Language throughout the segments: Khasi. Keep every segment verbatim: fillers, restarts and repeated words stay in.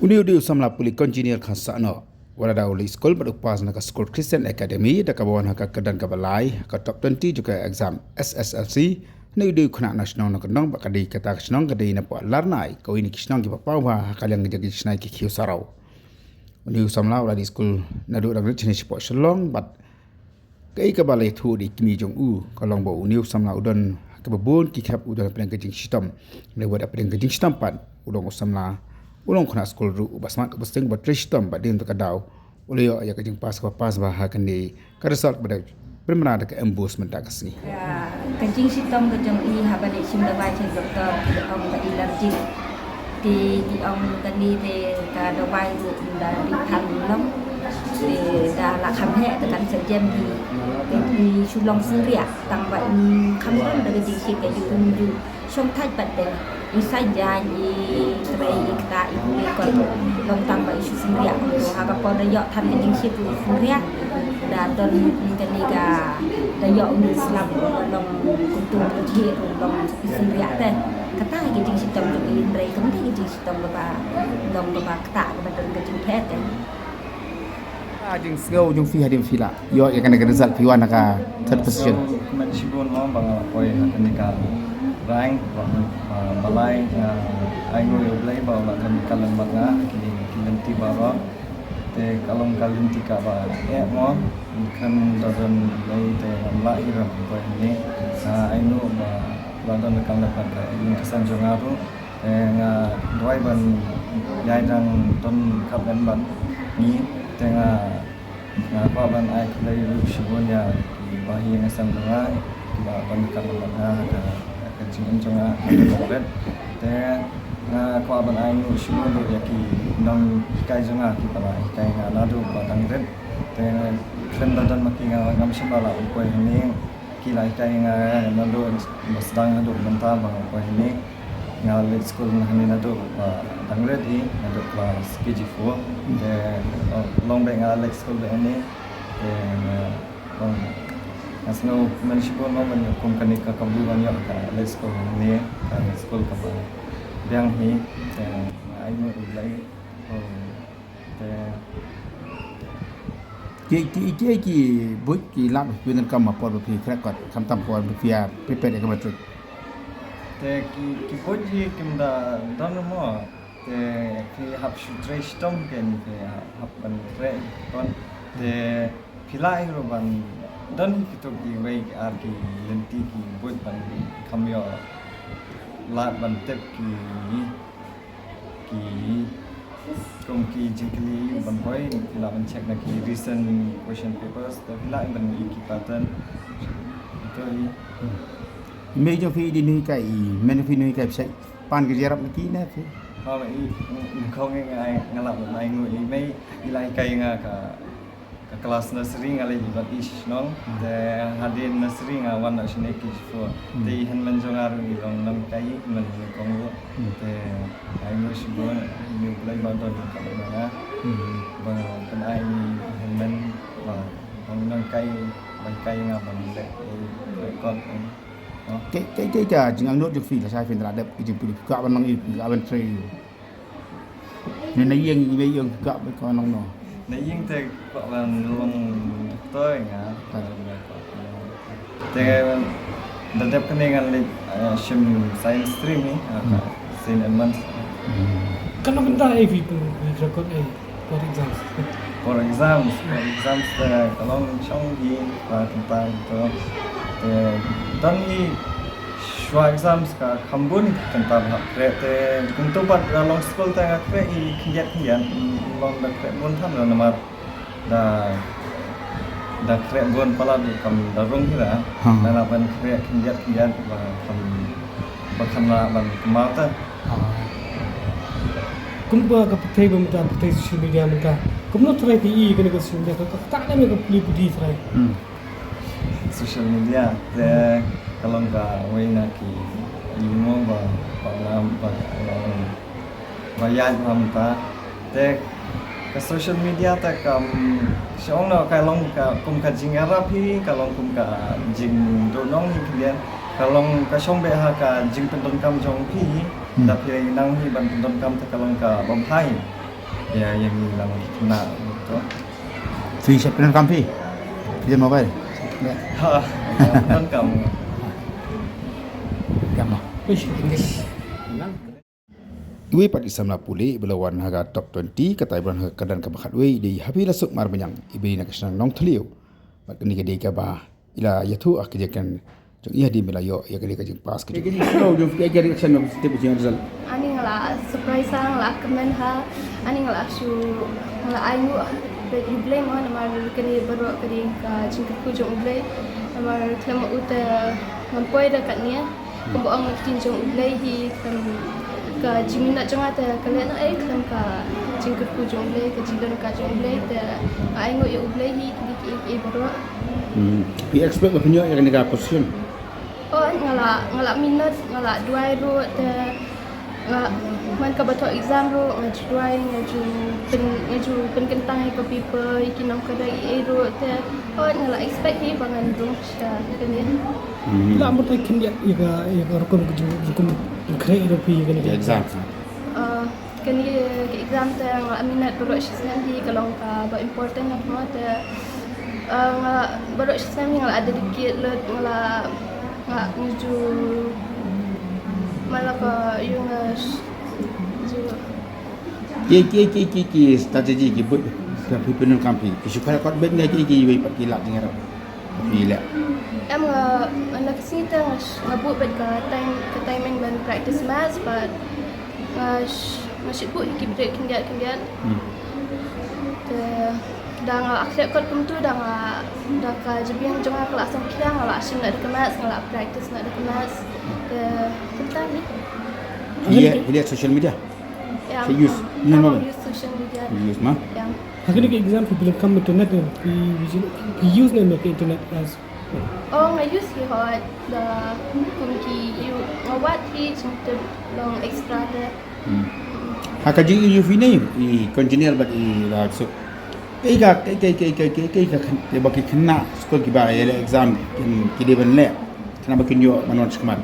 Une u dei u samla pule u Engineer Khansahnoh, u la da u leit skul bad u pass na ka skul Christian Academy da kaba wan ha ka kyrdan kaba lai ha ka top twenty jong ka exam S S L C. Une u dei u khynnah na shnong Nongkyndong bad ka dei kata ka shnong ka dei na poh Larnai, kawei na ki shnong kiba paw bha ha ka liang jong ki jingai ki khiew sarew. Une u samla u la dih skul naduh dang rit shane shapoh Shillong bad kaei kaba la ïathuh da i kmie jong u ka long ba une u samla u don ha kaba bun ki khep, u don hapdeng ka jingshitom. Lehse wat hapdeng ka jingshitom pat u long u samla, u long u khynnah skul ruh uba smat, uba sting, uba trei shitom, bad hadien kata ka daw u la ïoh ïa ka jingpass kaba pass bha ha kane ka result kaba dei pynbna da ka MBOSE mynta ka sngi. Ka, ka jingshitom ka jong i haba leit shim dawai sha doktor, ki ong ba i allergic. Te ki ong kane te ka dawai ruh ynda dih than long, te da la kham heh te kan sa jem hi. Te i shu long synriah tang ba i kham don da ka jingshit, ka ju um ju shong thait bad te i sa ja i trei i ktah i pule kot, long tang ba i shu synriah. Kumto ha ka por da ïoh than ka jingshit ruh i synriah, da don kane ka, da ïoh u slap ruh ba long kumto, ka jhieh ruh long i synriah te. Kata ka jingshitom jong i, hynrei kam dei ka jingshitom kaba long kaba ktah kaba don ka jingphet te. Ka jingsngew jong phi hadien phi la ïoh ïa kane ka result, phi wan ha ka third position. Kmen shibun mo ba nga la poi ha kane ka rank ba, ba, ba lai. Nga ainguh ïa U Blei ba u la don ryngkat bad nga ha kine ki lynti baroh. Te ka long ka lynti kaba eh mo, khlem da don U Blei te ngam lah hi ruh ban poi hangne. Nga ainguh ba u la don ryngkat bad ka ïing ka sem jong nga ruh. Te nga duwai ban ïai dang don ryngkat bad ngi. Te nga, nga kwah ban ai khublei ruh shibun ïa ki bahaïing hasem jong nga kiba don ryngkat bad nga ha ka, ha ka jingim jong nga ha ka dang rit. Te nga kwah ban ainguh shibun ruh ïa ki nonghikai jong nga kiba la hikai nga naduh ba dang rit. Te khlem da don ma ki nga ngam shym la lah ban poi hangne. Ki la hikai nga naduh ba sdang haduh mynta ba nga poi hangne. Nga leit skul hangne naduh ba dang rit hi, naduh klas K G four. Te, oh, long bad nga leit skul bad hangne. Te nga, oh, nga sngewkmen shibun mo ban ïoh kum kane ka kabu ban ïoh ka leit skul hangne, ka skul kaba biang hi. Te nga ainguh U Blei. Oh. Te ki, ki, ki, ki buit ki lad ba phi donkam ha por ba phi khreh kot, khamtam por ba phi ïa prepare ïa ka matric? Te ki, ki buit hi kim da don mo. Te phi hap shu trei shitom kein, phi hap, hap ban khreh kot. Te phi lah hi ruh ban don hi kito kiwei ki ar ki lynti ki buit ban kham ïoh lad ban tip ki ki, kum ki jingkylli ban poi, phi lah ban check na ki recent question papers, te phi lah ban ïohi ki pattern. Ito hi. I mei jong phi i dei nonghikai, i mei jong phi nonghikai, phi sa pan ka jingïarap na ki ne phi? Ha, i, i, nga, nga lah ban ainguh, i mei i la hikai nga ka Ka klas nursery nga leit bad i sha shnong. Hmm. Te hadien nursery nga wan noh shane K G four. Hmm. Te i hynmen jong nga ruh i long nonghikai, i hynmen nyngkong ruh. Hmm. Te nga ainguh shibun ïa U Blei ba don ryngkat bad nga. Hmm. Ba pynai i hynmen ba long nonghikai, ba hikai nga ban leh, eh, record, eh. Kaei, kaei, kaei ka jingangnud jong phi lashai phin da dep ka jingpule, phi kwah ban long i, phi kwah ban trei? Ne na ïing, i mei ïong, kwah ban, kwah ban long no? Na ïing te kwah ban long doktor nga. Doktor. Te da dep kane ngan leit, eh, shim science stream hi, eh, hmm, Saint Edmund's. Hmm. Ka long kumta ei phi pyn, phi record ei for exams? For exams, for exams te ka long shong hi, ka kumta to. Te don hi shuwa exams ka kham bun, kynta ba hap khreh te kumto pat, da long skul te nga khreh i khyndiat khyndiat, mm, long da khreh bun than namar da, da khreh bun palat kam da rung hi ra. Hmm. Da lah ban khreh khyndiat khyndiat ba kham, ba kham lah ban kynmaw ta. Ah. Kumba ka pyrthei ba mynta, pyrthei social media mynta, kumno trai ka i kane ka social media, ka, ka ktah ne ka pule pudi trai? Hmm. Social media te ka long kawei na ki ïing mo ba, ba lam, ba, ba ïaid ba mynta. Te ka social media te kam, shu ong noh ka long ka kum ka jingïarap hi, ka long kum ka jingduhnong hi khyndiat, ka long ka shong beit ha ka jingpyndonkam jong phi hi. Hmm. Da phi nang hi ban pyndonkam te ka long kaba bha hi. Ïa, ïa ngi lang kena to. Phi shait pyndonkam phi? Phi don mobile? Ha, pyndonkam. Kam noh. Ish, English. Iwei pat i samla pule iba la wan ha ka top twenty, kata iba wan ha ka kyrdan kaba khatwei i dei i Happy Lasuk Marbaniang, iba dei na ka shnong Nongthliew. Bad kane ka dei kaba i la ïathuh ha ka jingkren jong i hadien ba i la ïoh ïa kane ka jingpass ka jong i. Kane ka reaction of positive jong result. Ani nga la surprise ha, nga la kmen ha, ani nga la shu, nga la ainguh bad U Blei mo, namar kane baroh ka dei ka jingkyrkhu jong U Blei. Namar khlem u te ngam poi da katne. Kumba ong, ka ktien jong U Blei hi, khlem ka jingminot jong nga te ka leh noh ei, khlem ka jingkyrkhu jong U Blei, ka jingdon ka jong U Blei te nga ainguh ïa U Blei hi, ki dei kiei kiei baroh. Hmm. Phi expect ba phin ïoh ïa kane ka position? Oh, nga la, nga la minot, nga la duwai ruh te nga, man kaba thoh exam ruh nga ju duwai, nga ju pyn, nga ju pynkyntang ïa ka paper, ïa ki nongkynrei ei ei ruh te, oh, nga la expect hi ba ngan rung sha kane. Hmm. La mut ai khyndiat ïa ka, ïa ka rukom ka jing, rukom jingkhreh ïa ka phi ïa kane ka exam. Ah, kane ka exam te nga la minot baroh shi snem hi, ka long kaba important na ka bynta te, ah, nga baroh shi snem hi nga la dedicate lut, nga la, nga ju, mala ka ïa nga ju. Ki, ki, ki, ki, ki strategy ki bud ka phi pyndonkam phi. Ki shu kha kot bad nga ki, ki wei pat ki lad nga rap. Phi leh. Em, nga, nga ka sngi te nga sh-, nga buh bad ka time, ka timing ban practice maths, but nga sh-, nga shu buh ki break khyndiat khyndiat. Hmm. Te da nga la khreh kot kumtu, da nga, da ka jabieng jong nga ka la sngewkhia, nga la shim noh da ka maths, nga la practice noh da ka maths. Te kumta ni. Phi leh, phi leh social media? Ïa, phi use? Ïa, nga use social media. Phi use ma? Ïa. Ha kane ka exam phi pyndonkam internet ne, phi, phi use ne ka internet as? Oh, nga use hi hot, da kum ki ïoh, nga wad hi jingtip long extra te. Hmm. Ha ka jingïohi phi ne i Congenial bad i Lasuk, kaei ka, kaei, kaei ka khynnah, ba ki khynnah skul kiba ïaleh exam kin, ki dei ban leh, khynnah ba kin ïoh ban wan shakhmat,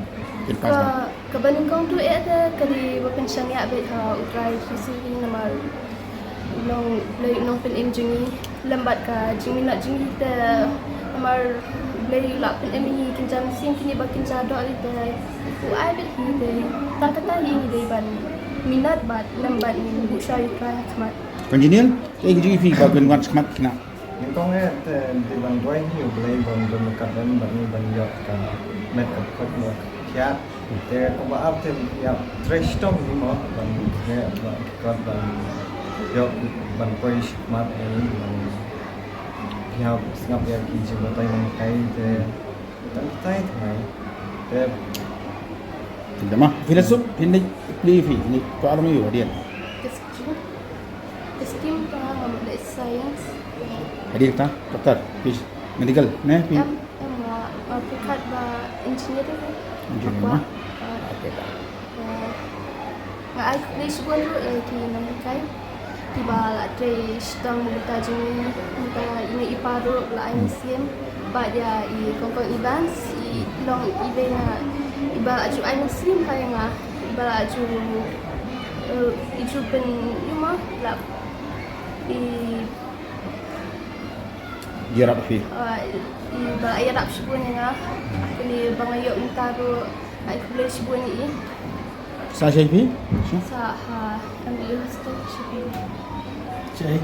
kin pass bha? Ka Kaba nyngkong tu eh te ka dei ba pynshaniah beit ha U Trai Jisu hi, namar u long, U Blei u nongpynim jong ngi lem bad ka jingminot jong ngi te, namar U Blei u la pynim ïa ngi kynja mynsiem, kine ba kynja doh hi te u ai beit hi te. Tang kata hi ngi dei ban minot bad lem bad ngin buh shai U Trai ha khmat. Congenial, kaei ka jingïohi phi ba kin wan shakhmat khynnah? Nyngkong eh te dei ban duwai hi U Blei ba un don ryngkat lem bad ngi ban ïoh ka met ka pyrkhat ka thiah. Te kumba ar te ïa trei shitom hi mo ban ïa ban kot ban ïoh ban poi shakhmat, ban ïa sngap ïa ki jingbatai nonghikai te. Tang tai tang ai. Te. Te ma, phi la suk, phi ni, phi, phi ni, ko arong ïa hadien. Ka stream, ka stream ka nga mut leh science. Hadien ta, doktor, phi medical, ne, phi? Em, em, nga, nga pyrkhat ba engineering. Engineering, aqua. Ah. Okay, ta. Eh, nga ai khublei shibun ruh ïa ki nonghikai kiba la trei shitom mynta jong ngi, mynta ine i pa ruh la ai mynsiem. Bad ïa i Kongkong Evans, i long i ba nga, iba la ju ai mynsiem ha ïa nga, iba la ju, eh, i ju pyn, ïa ma, la i ïarap phi. Ah, i, iba la ïarap shibun ïa nga. Kane ba nga ïoh mynta ruh, ai khublei shibun ïa i. Sa shaei phi? Sa ha M B A hostel shaei phi? Shaei.